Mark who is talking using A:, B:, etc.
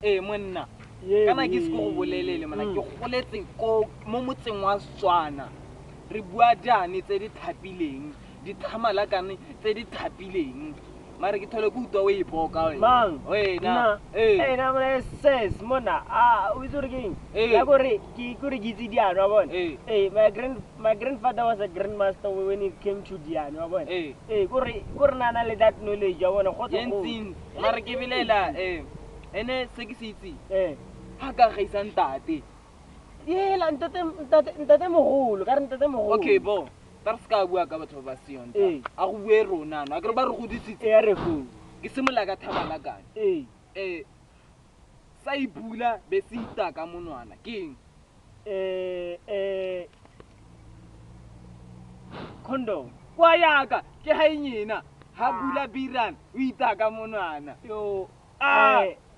A: Ee monna, kana ke se go bolelele mona, ke goletse ko mo motseng wa Setswana. Re bua diane tse di thapileng, dithamalakane tse di thapileng. Mare ke thole ke utlwa o e boka wena.
B: Mang?
A: Wena.
B: Nna?
A: Ee.
B: Ee, nna mona ses mona. Ah, o itse gore ke eng?
A: Ee.
B: Ya gore ke gore ke itse diano wa bona.
A: Ee.
B: Ee, my grandfather was a grandmaster when it came to diano wa bona.
A: Ee.
B: Ee, kore na na le that knowledge wa bona go
A: Ye ntsintsi. Mare ke belela ene se ke se itseng.
B: Ee.
A: Ha ka gaisa ntate.
B: Yela ntate mogolo, ka re ntate mogolo.
A: Okay, bo. Ta re se ka bua ka batho ba ba seyong.
B: Ee.
A: A go bue rona no, a ke re ba re godisitse.
B: Ee, a re go.
A: Ke simolola ka thabalakane.
B: Ee.
A: Sa ipula be se ita ka monwana, ke eng?
B: Condom.
A: Kwa yaka ke ha enyena ha bula birana o ita ka monwana.
B: Yo.
A: Ah.